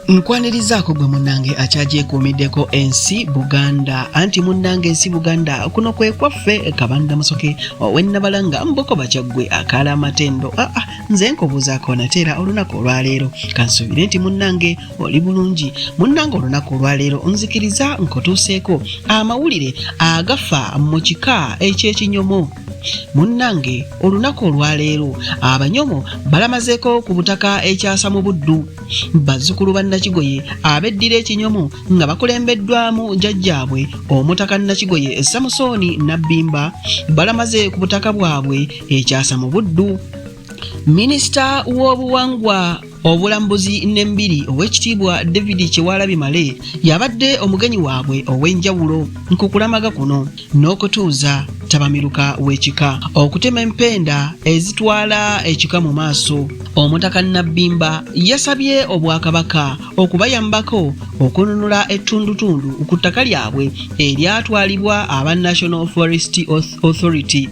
Nkwanirizaako gwe munnange akyagyekuumiddeko ensi Buganda, anti munnange ensi Buganda kuno kwe kwaffe. Kabanda Musoke owennabalanga Mboko Bakyaggwe akaala amatendo. Aa, nze nkubuuzaako nate era olunaku olwaleero, kansuubire nti munnange oli bulungi. Munnange, olunaku olwaleero nzikiriza nkutuuseeko amawulire agafa mu kika eky'Ekinyomo. Munnange, olunaku olwaleero Abanyomo balamazeeko ku butaka ekyasa mu Buddu. Bazzukulu ba Nakigoye abeddira Ekinyomo nga bakulembeddwamu jjajjaabwe Omutaka Nakigoye Samusooni Nabbimba balamaze ku butaka bwabwe ekyasa mu Buddu. Minisita w'obuwangwa, obulambuzi n'embiri, Owekitiibwa David Kyewalabye Male, yabadde omugenyi waabwe ow'enjawulo ku kulamaga kuno n'okutuuza ttabamiruka w'ekika okutema empenda ezitwala ekika mu maaso. Omutaka Nabbimba yasabye Obwakabaka okubayambako okununula ettundutundu ku ttaka lyabwe eryatwalibwa aba National Forest Authority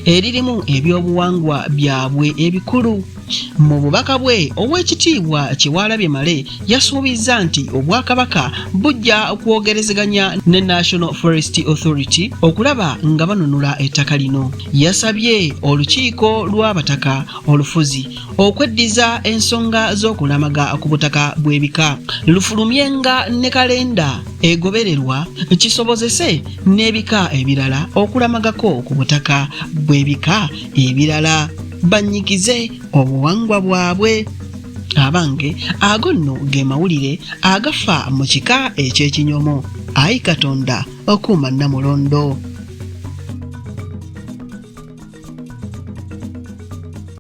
eririmu ebyobuwangwa byabwe ebikulu. Mu bubaka bwe, Oweekitiibwa Kyewalabye Male yasuubizza nti Obwakabaka bujja kwogerezeganya ne National Forest Authority okulaba nga banunula ettaka lino. Yasabye olukiiko lw'abataka olufuzi okweddiza ensonga z'okulamaga ku butaka bw'ebika, lufulumyenga ne kalenda egobererwa kisobozese n'ebika ebirala okulamagako ku butaka bw'ebika ebirala bannyikize obuwangwa bwabwe. Abange, ago nno ge mawulire agafa mu kika eky'Ekinyomo. Ayi Katonda, okuuma Nnamulondo.